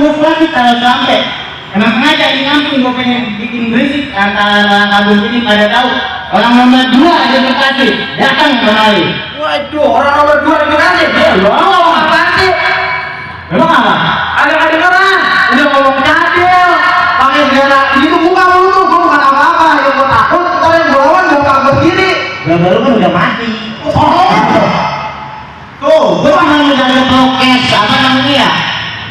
tugas lagi kalau sampai emang sengaja di kampung gue pengen bikin berisik antara kabur ini pada tahu orang nomor 2 di Bekasi datang kemari. Waduh, orang nomor 2 di Bekasi. Loh, Apaan sih? emang apa? Ada orang udah ngomong cadel pakai segala gitu muka lu tuh, gue bukan apa-apa yang gue takut ntar yang gue lawan gue kabur gini. Baru kan udah mati. Tuh, Gue cuma menjaga prokes apa namanya ya?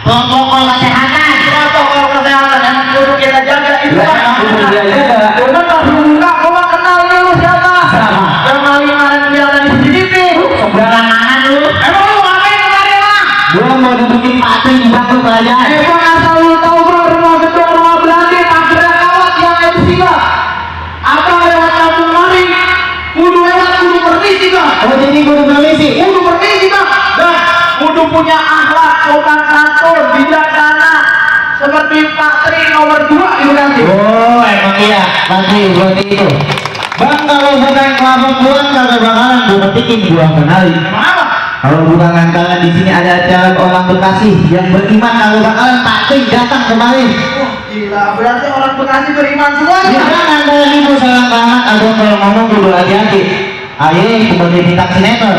Protokol kesehatan. protokol kesehatan yang kudu kita jaga itu Lah, kan. kudu dia jaga. Cuman pas lu buka, gue gak kenal ini lu siapa? Siapa? Yang maling kemarin kelihatan di CCTV. Sembarangan lu. Emang lu ngapain kemarin lah? Gue mau dudukin Patri di bangku kerajaan. Emang asal lu tahu bro, rumah gedung rumah Belanda tangkrak kawat yang MC bang. Apa lewat kampung mari? Kudu lewat, kudu permisi bang. Oh jadi gue udah permisi. Kudu permisi bang. Bang, kudu punya akhlak, sopan santun, bijaksana. Seperti Pak Tri nomor 2 di Bekasi. Oh emang iya, Patri berarti itu. Bang kalau bukan kelapa bulan kagak bakalan gue petikin gua kenali. Emang apa? Kalau bukan lantaran di sini ada acara orang Bekasi yang beriman kagak bakalan Patri datang kemari. Gila, berarti orang Bekasi beriman semua Ya ya? kan antara ibu sayang banget, ada kalau ngomong kudu hati-hati. Ayo sebagai bintang sinetron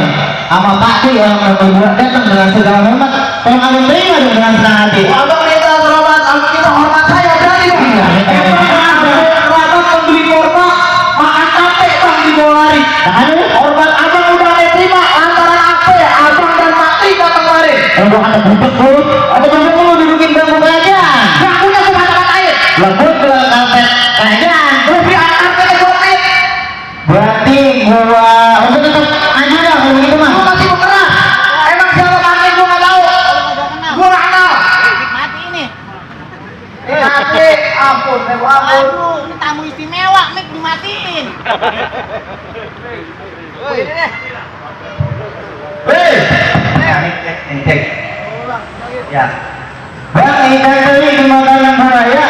sama Patri orang nomor 2 datang dengan segala hormat. Kalau kamu terima dong dengan senang hati. Abang minta hormat, kita hormat saya berani bang. Iya, Abang membeli korma, makan capek bang di bawah lari. Hormat abang udah ada terima, lantaran apa ya? Abang dan Patri datang kemarin. Kalau gua kata bubuk lu, ada bubuk lu dudukin bangku kerajaan. Gak punya kemana-mana air. Lebut ke karpet kerajaan. Lebih akan ke kopi. Berarti gua untuk tetap aja dah kalau gitu mah. Gua masih bergerak. Emang siapa Patri gua gak tahu. Gua gak kenal. Mati ini. Patri, ampun, ampun. Aduh, ini tamu istimewa, Mik dimatiin. Hei, cek. Ya. Bang, ini kali di makanan Baraya.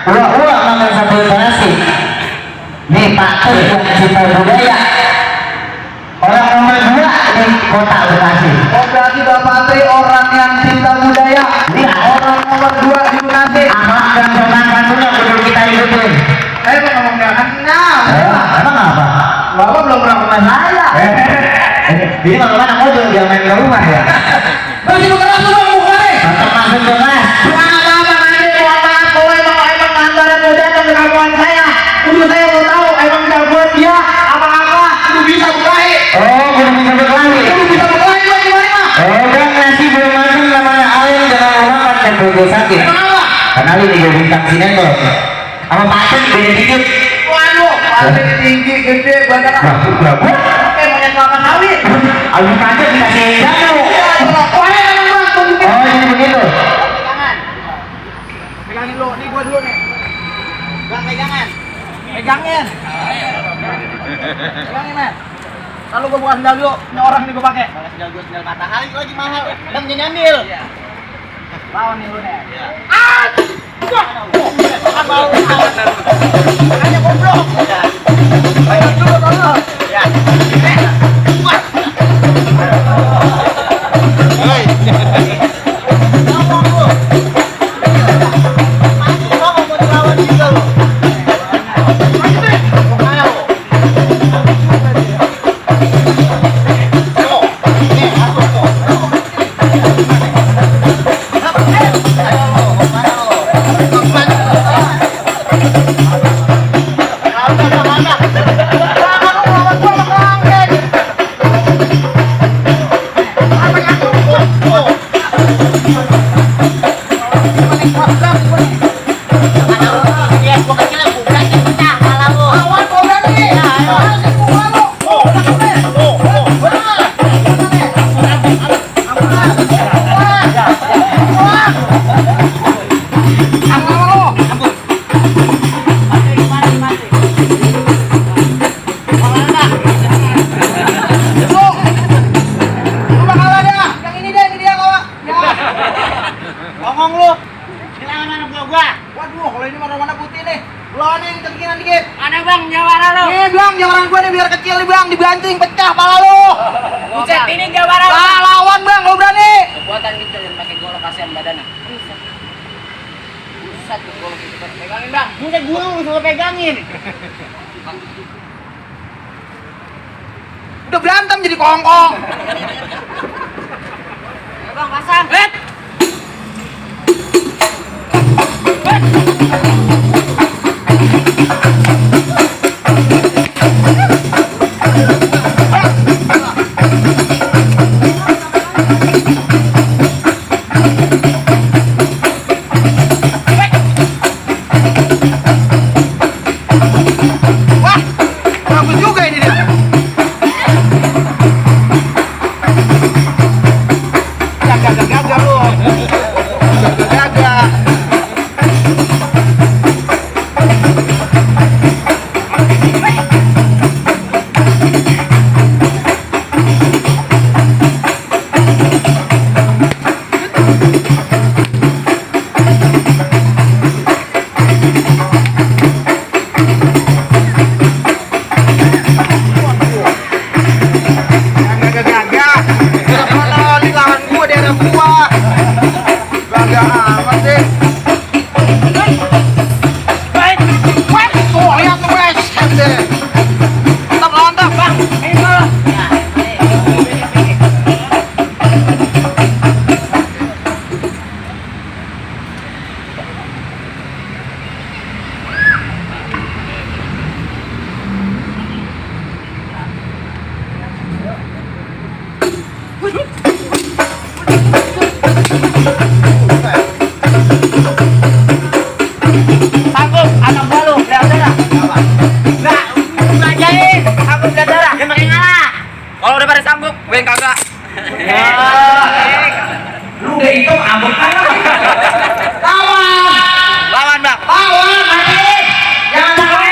Uak-uak makan sambal terasi. Nih Pak Tri yang cinta budaya. Orang nomor 2 di kota Bekasi. Oh berarti Bapak Patri orang yang cinta budaya. Iya. Orang nomor 2 di Bekasi. Akhlak dan sopan santunnya kudu kita ikutin. Emang ngomong gak kenal. Emang apa? Bapak belum pernah ke saya. Ini kalau mana ngojol jangan main ke rumah ya. Masih bergerak tuh bang mukanya. Mantap masuk ke kelas. Bukan apa-apa nanti, mohon maaf kalau emang antara mau datang ke kampungan saya. Udah saya mau tahu emang jagoan dia apa-apa. Udah bisa berkelahi. Oh, udah bisa berkelahi. Udah bisa berkelahi bang gimana bang? Udah nasi belum masuk namanya Alin jangan orang kan bego sakit. Emang apa? Karena ini gue bintang sinetron. Sama Patri beda dikit. Waduh, Patri tinggi, gede, banyak. Berapa? Kayak monyet kelapa sawit. Alin aja dikasih jatuh. Oh ini begitu. Pegangan. Pegangin lo, nih gua dulu nih. Bang pegangan. Pegangin. Pegangin, men. Lalu gua buka sendal dulu, ini orang nih gua pakai. Kalau sendal gue sendal matahari lagi mahal. Dan jadi ambil. Lawan nih lu nih. Ah! Wah! Makan bau. Hanya goblok. Pegang dulu, tolong. Ya. Wah. Ngomong lu. Mati ngomong mau dilawan juga lu. Ngomong lu. Bilang mana gua. Waduh, kalau ini warna putih nih. Lawan yang ketinggian dikit. Mana bang, jawara lu. Nih, Bang, jangan gua nih biar kecil nih, Bang. Dibanting pecah pala lu. Buset, ini jawara lu. Lawan, Bang, lu berani. Kekuatan kita yang pakai golok kasihan badannya. gue pegangin. Udah berantem jadi kongkong. Bang, pasang. Let. Wah, bagus juga ini dia. Gagal lu. Gagal. Sanggup, anak gua lu, lihat darah. Enggak, ngajain. Sanggup lihat darah. Dia makin ngalah. Kalau udah pada sanggup, gue yang kagak. Ya. Lu udah hitam ambek kan? Lawan, Bang. Jangan takut.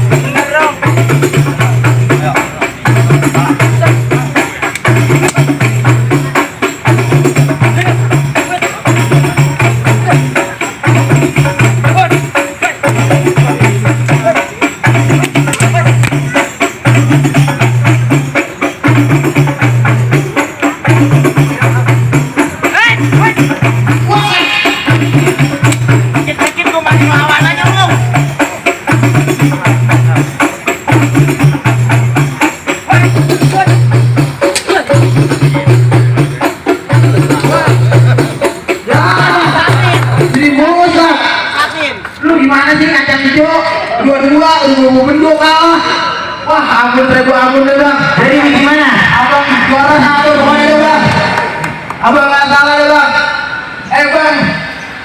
Bener dong. Dikit-dikit gua masih lawan aja lu. Jadi bos lah. Satin. Lu gimana sih kacang hijau? Dua-dua, lu mau benduk kalah. Wah, ampun deh Bang. Jadi gimana? Abang juara satu pokoknya deh Bang. Abang nggak salah deh Bang. Bang,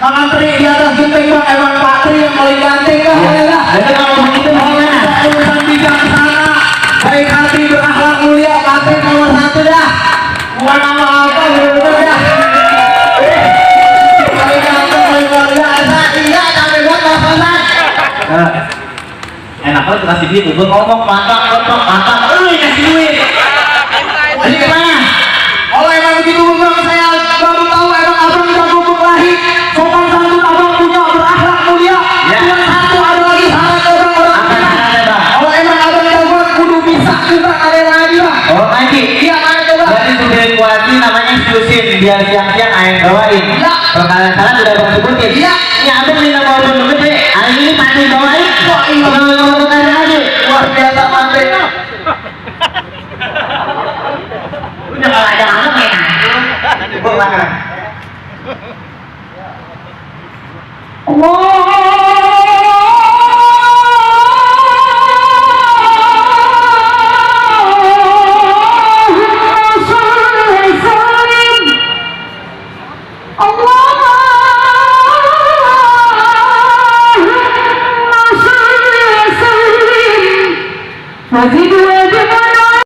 Bang Tri di atas genteng Bang. Bang Pak Tri yang paling ganteng Bang. Ya. Jadi kalau begitu gimana? Urusan bijaksana, baik hati berakhlak mulia, Patrick nomor 1 dah. Bukan nama apa, bener-bener dah. Paling ganteng, paling luar biasa. Iya, sampai buat pasangan. Enak banget kasih duit, gue ngomong mantap, lu yang kasih duit. Jadi gimana? Kalau emang begitu Bang, saya baru tahu emang abang jago berkelahi. Sopan santun abang punya berakhlak mulia. Ya. Cuma satu ada lagi syarat orang-orang. Apa syaratnya, Bang? Kalau emang abang jago kudu bisa juga ada yang lagi Bang. Oh, nanti. Iya, mana coba? Berarti sudah kuasi namanya selusin biar siang-siang ayam bawain. Ya. Kalau kalian salah udah abang sebutin. Iya. Ini abang minta bawa dulu gede. Hari ini pasti bawain. Wah, iya. Ngomong aja. Luar biasa Patrick. Udah kalau ada anak ya. Gue makan. Masih dua